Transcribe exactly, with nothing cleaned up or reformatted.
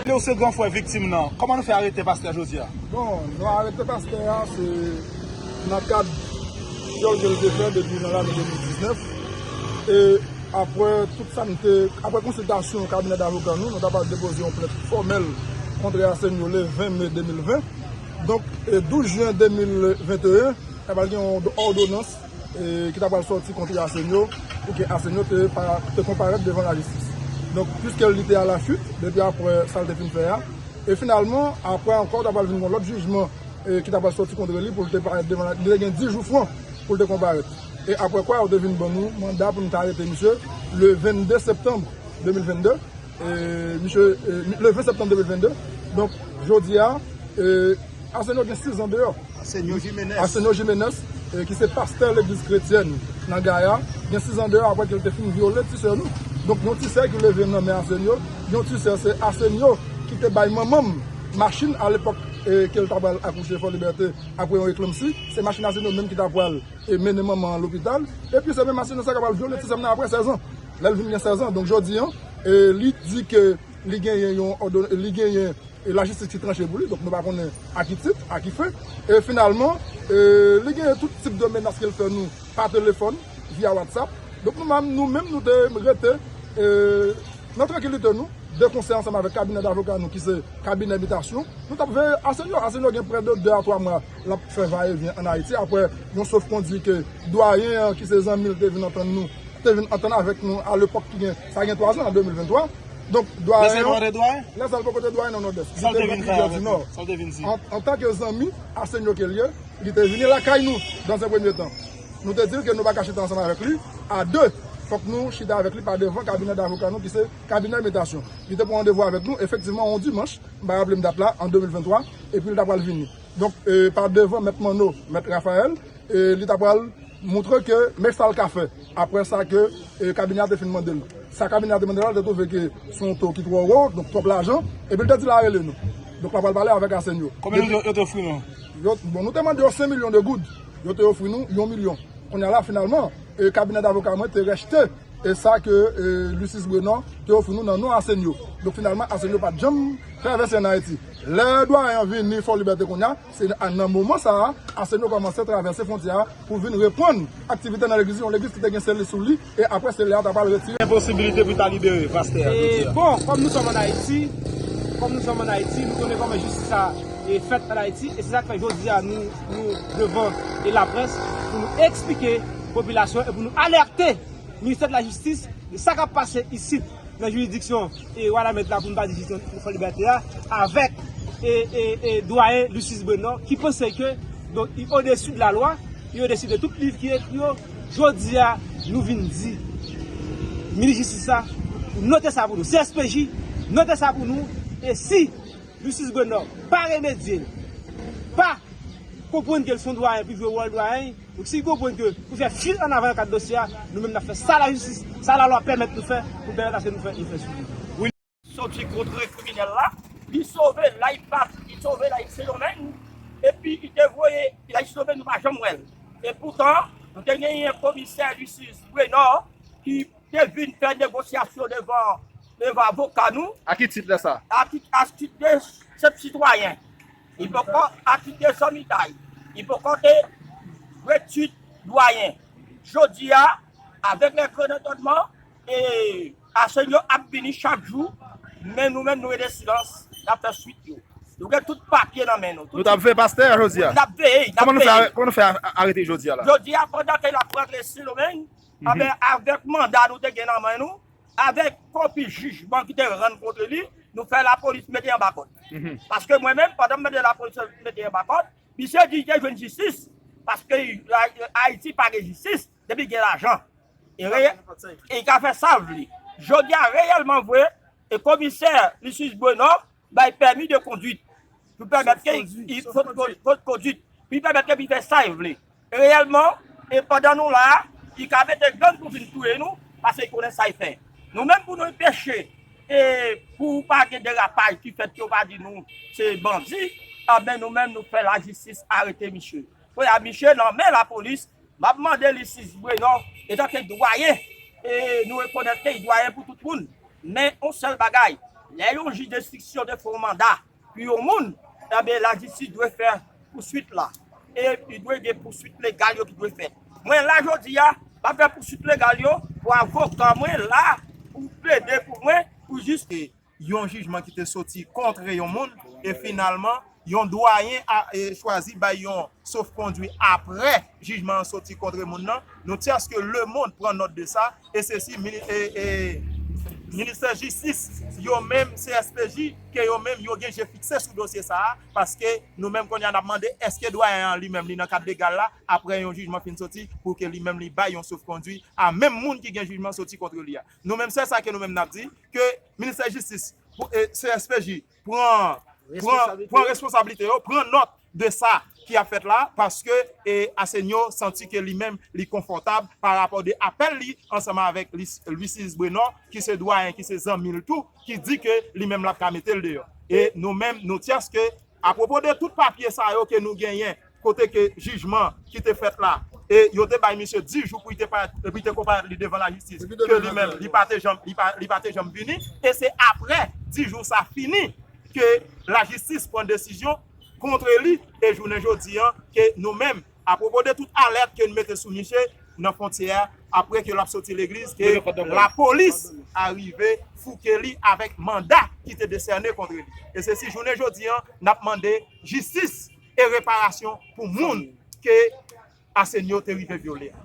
Lè w se gran frè viktim nan, kòman nou fè arete pastè jodi a? Bon, nou arete pastè a, se nan kad vyòl ke l te fè depi nan lane de mil diznèf. E apre tout sa nou te, apre konsiltasyon kabinè davoka nou, nou ta pral depoze yon plent fòmèl kont Arsenio le ven me de mil ven. Donk, e douz jen de mil venteyen, ta pral gen yon òdonans e, ki ta pral sòti kont Arsenio, pou ke Arsenio te, pa, te konparèt devan lajistis. Donk, piske li te a la fuit, depi apre sa l te fin fè a, e finalman, apre ankò, ta pral vin yon lòt jijman, e, ki ta pral sòti kont li pou l te parèt devan la, li te gen dis jou fran pou l te konparèt. E apre kwa, yo te vin ban nou manda pou nou te arete misye le vennde septanm de mil vennde. E, misye, e, le ven septanm de mil vennde. Donk, jodi a, e, Arsenio gen sis zan deyò. Arsenio Jimenez. Arsenio Jimenez, e, ki se pastè legliz kretyèn nan Gaya, gen sis zan deyò apre ke l te fin vyole ti sè nou. Donk, yon ti sè ki leve nan men Arsenio, yon ti sè se Arsenio ki te bay manman m machin a lepòk, e, ke l ta pral akouche Fò Libète apre yon eklanpsi. Se machin Arsenio menm ki ta pral, e, mennen manman an lopital. Epi se menm Arsenio sa k ap pral vyole ti sè m nan apre sèz an. Lè l vin gen sèz an. Donk, jodi a, e, li di ke li genyen yon òdon-, li genyen e lajistis ki tranche pou li, donk nou pa konnen a ki tit, a ki fen. E finalman, e, li genyen tout tip de menas ke l fè nou pa telefòn, via WhatsApp. Donk nou menm, nou menm, nou te rete, e, nan trankilite nou, de konsè ansanm avèk kabinè davoka nou, ki se kabinè Mitasyon. Nou t ap veye Arsenio. Arsenio gen prè de de a twa mwa l ap fè vayevyen ann Ayiti, apre yon sofkondui ke dwayen an, ki se zanmi l, te vin antann nou, te vin antann avèk nou a lepòk ki gen, sa gen twa zan, an de mil venntwa. Donk, dwayen an, lè sa l poko te dwayen nan Nòdès, li te vin Rivyè di Nò. An, antanke zanmi, Arsenio ke l ye, li te vini lakay nou, dans un premier temps. Nou te di l ke nou pa ka chita ansanm avèk li, a de. Fòk nou chita avèk li pa devan kabinè davoka nou, ki se kabinè Mitasyon. Li te pran randevou avèk nou, efektivman, yon dimanch, m pa raple m dat la, an de mil venntwa, epi l ta pral vini. Donk, e, pa devan mèt Manno, mèt Raphaël, e, li ta pral montre ke men sa l ka fè. Apre sa ke, e, kabinè a te fin mande l. Sa kabinè a te mande l la, li te twouve ke se yon to ki twò wo, donk twòp lajan, epi l te di l a rele nou. Donk, l ap pral pale avèk Arsenio. Konbyen yo, yo te ofri nou? Yo, bon, nou te mande yo senk milyon de goud. Yo te ofri nou yon milyon. Kounye a la, finalman, e, kabinè davoka mwen te rejte e sa ke, e, Lucis Brenor te ofri nou nan non Arsenio. Donk, finalman, Arsenio pa t janm travèse ann Ayiti. Lè dwayen an vini Fò Libète kounye a, se a, nan moman sa a, Arsenio kòmanse travèse fwontyè a pou vin reprann aktivite nan legliz, yon legliz ki te gen seli sou li, e apre seli a ta pral retire. Gen posibilite pou ta libere pastè a jodi a? Bon, kòm nou sòm ann Ayiti, kòm nou sòm ann Ayiti, nou konnen kòman jistis sa, e, fèt ann Ayiti, e se sa k fè jodi a nou, nou devan, e, laprès pou nou eksplike popilasyon e pou nou alète Ministè de la Jistis, de sa k ap pase isit nan jiridiksyon e Wanament la, pou n pa di jiridiksyon Fò Libète a, avèk e, e, e dwayen Lucis Brenor, ki panse ke, donk, il est au-dessus de la loi, il est au-dessus de tout liv ki ekri yo. Jodi a, nou vin di minis jistis la pou note sa pou nou. C S P J, note sa pou nou. E si Lucis Brenor pa remedye l, pa konprann ke l se yon dwayen, pou l jwe wòl dwayen, donk, si l konprann ke pou fè fil ann avan nan kad dosye a, nou menm n ap fè sa lajistis, sa lalwa pèmèt nou fè, pou pèmèt aske nou fè, nou fè sou li. Soti kontre kriminèl la, li sove la, li pa, li sove la, li Sendomeng, epi li te voye, la, li sove, nou pa janm wè l. Epoutan, nou te genyen komisè Lucis Brenor ki te vin fè negosyasyon devan, devan avoka nou. A ki tit lè sa? A tit, a tit de senp sitwayen. Li poko a tit de zanmitay. Li poko te retwit dwayen. Jodi a, avèk lè gran antènman, e Asenyo ap vini chak jou, men nou menm nou rete silans, n ap fè swit yo. Nou gen tout papye nan men nou. Nou t ap veye pastè a jodi a. N ap veye, n ap Kòman nou fè veye. a- kòman nou fè a- arete jodi a la? Jodi a, pandan ke l ap rantre Sendomeng, anben, avèk manda nou te gen nan men nou, avèk kopi jijman ki te rann kont li, nou fè lapolis mete anba kòd. Paske mwen menm, pandan m mete lapolis mete anba kòd, misye di li te jwenn jistis, paske la- Ayiti pa gen jistis depi gen lajan. E reye- e ka fè sa l vle. Jodi a, reyèlman vre, e komisè Lucius Brenor bay pèmi de kondwit pou pèmèt ke li fot kondwit, pou pèmèt ke li fè sa l vle. E reyèlman, e pandan nou la, li ka mete gang pou vin touye nou, paske li konnen sa l fè. Nou menm pou nou peche, e pou pa gen derapaj ki fèt yo pa di nou se bandi, anben nou menm nou fè lajistis arete misye. Kounye a misye nan men lapolis, m ap mande Lucius Brenor, etanke dwayen, e nou rekonèt ke li dwayen pou tout moun. Men yon sèl bagay, lè yon jij denstriksyon te fè yon manda pou yon moun, enben lajistis dwe fè pouswit la. E li dwe gen pouswit legal yo ki dwe fèt. Mwen la jodi a, m ap fè pouswit legal yo pou avoka mwen la pou plede pou mwen pou jis Yon jijman ki te soti kontre yon moun e finalman yon dwayen a e, chwazi bay yon sof kondwi apre jijman an soti kontre moun nan. Nou tyaske lemonn pran nòt de sa e se si mini, e, e, ministè jistis yo menm C S P J ke yo menm yo gen je fikse sou dosye sa a paske nou menm kounye a n ap mande èske dwayen an li menm li nan kad legal la apre yon jijman fin soti pou ke li menm li bay yon sof kondwi a menm moun ki gen jijman soti kontre li a. Nou menm se sa ke nou menm n ap di ke ministè jistis, C S P J pran pran pran responsablite yo, pran nòt de sa ki ap fèt la paske e, Asenyo santi ke li menm li konfòtab pa rapò de apèl li ansanm avèk Lucius Brenor ki se dwayen ki se zanmi l tou ki di ke li menm l ap ka mete l deyò. E nou menm nou tyaske apwopo de tout papye sa yo ke nou genyen kote ke jijman ki te fèt la e yo te bay misye dis jou pou li te parèt epi te konparèt li devan lajistis ke li menm li pa te janm li pa li pa te janm vini e se apre dis jou sa fini ke lajistis pran desizyon kontre li e jounen jodi an ke nou menm apwopo de tout alèt ke n mete sou misye nan fwontyè a apre ke l ap soti legliz ke lapolis arive fouke li avèk manda ki te desène kontre li e se si jounen jodi an n ap mande jistis e reparasyon pou moun ke Asenyo te rive vyole a.